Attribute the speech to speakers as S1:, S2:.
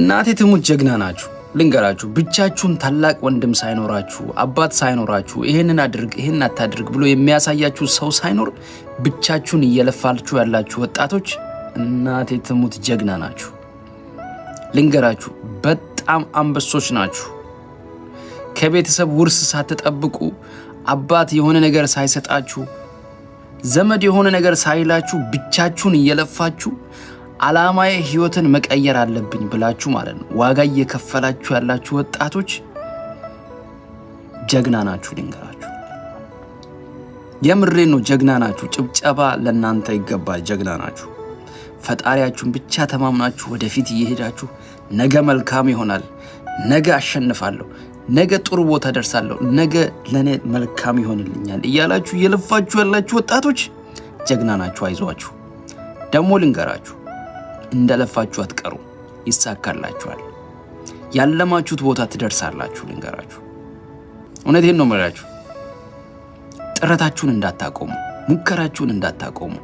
S1: እናቴ ትሙት ጀግና ናችሁ። ልንገራችሁ፣ ብቻችሁን ታላቅ ወንድም ሳይኖራችሁ፣ አባት ሳይኖራችሁ፣ ይህንን አድርግ ይህን አታድርግ ብሎ የሚያሳያችሁ ሰው ሳይኖር ብቻችሁን እየለፋችሁ ያላችሁ ወጣቶች እናቴ ትሙት ጀግና ናችሁ። ልንገራችሁ፣ በጣም አንበሶች ናችሁ። ከቤተሰብ ውርስ ሳትጠብቁ፣ አባት የሆነ ነገር ሳይሰጣችሁ፣ ዘመድ የሆነ ነገር ሳይላችሁ ብቻችሁን እየለፋችሁ አላማዬ ህይወትን መቀየር አለብኝ ብላችሁ ማለት ነው ዋጋ እየከፈላችሁ ያላችሁ ወጣቶች ጀግና ናችሁ። ልንገራችሁ፣ የምሬን ነው። ጀግና ናችሁ። ጭብጨባ ለእናንተ ይገባል። ጀግና ናችሁ። ፈጣሪያችሁን ብቻ ተማምናችሁ ወደፊት እየሄዳችሁ ነገ መልካም ይሆናል፣ ነገ አሸንፋለሁ፣ ነገ ጥሩ ቦታ ደርሳለሁ፣ ነገ ለእኔ መልካም ይሆንልኛል እያላችሁ እየለፋችሁ ያላችሁ ወጣቶች ጀግና ናችሁ። አይዟችሁ። ደግሞ ልንገራችሁ፣ እንደለፋችሁ አትቀሩ፣ ይሳካላችኋል። ያለማችሁት ቦታ ትደርሳላችሁ። ልንገራችሁ፣ እውነቴን ነው የምላችሁ። ጥረታችሁን እንዳታቆሙ፣ ሙከራችሁን እንዳታቆሙ።